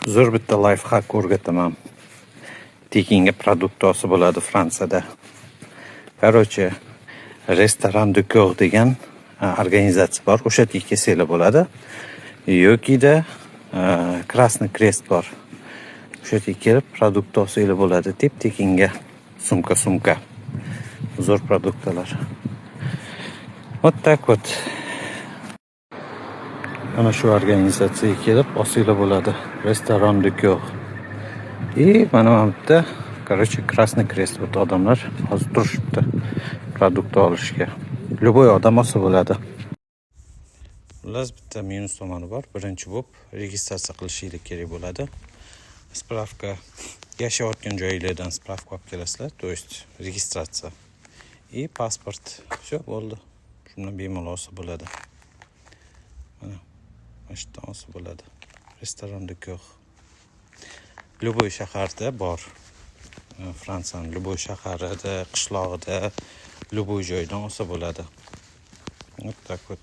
Zo'r bitta лайфхак o'rgataman. Tekinga продукт olsa bo'ladi Fransiyada. Короче, Restaurant du Coeur degan организация bor. O'sha yerga kelsanglar bo'ladi. Yokida Красный Крест bor. O'sha yerga kelib продукт olsanglar bo'ladi. Tep tekinga sumka sumka. Zo'r продукт lar. Вот так вот. Mana shu организация ga kelib olsanglar bo'ladi. Restaurant du Coeur. И mana bu yerda, короче, Красный Крест, вот odamlar hozir turishibdi продукт olishga. Любой odam olsa bo'ladi. Xullas, bitta minus tomoni bor. Birinchi bo'lib registratsiya qilishinglar kerak bo'ladi. Справка, yashayotgan joyinglardan справка olib kelasizlar, то есть registratsiya. И pasport. Все, bo'ldi. Shundan bemalol olsa bo'ladi. Mana shu yerdan olsa bo'ladi. Restaurant du Coeur. Любой shaharda bor. Fransiyani любой shaharida, qishlog'ida, любой joydan olsa bo'ladi. Вот так вот.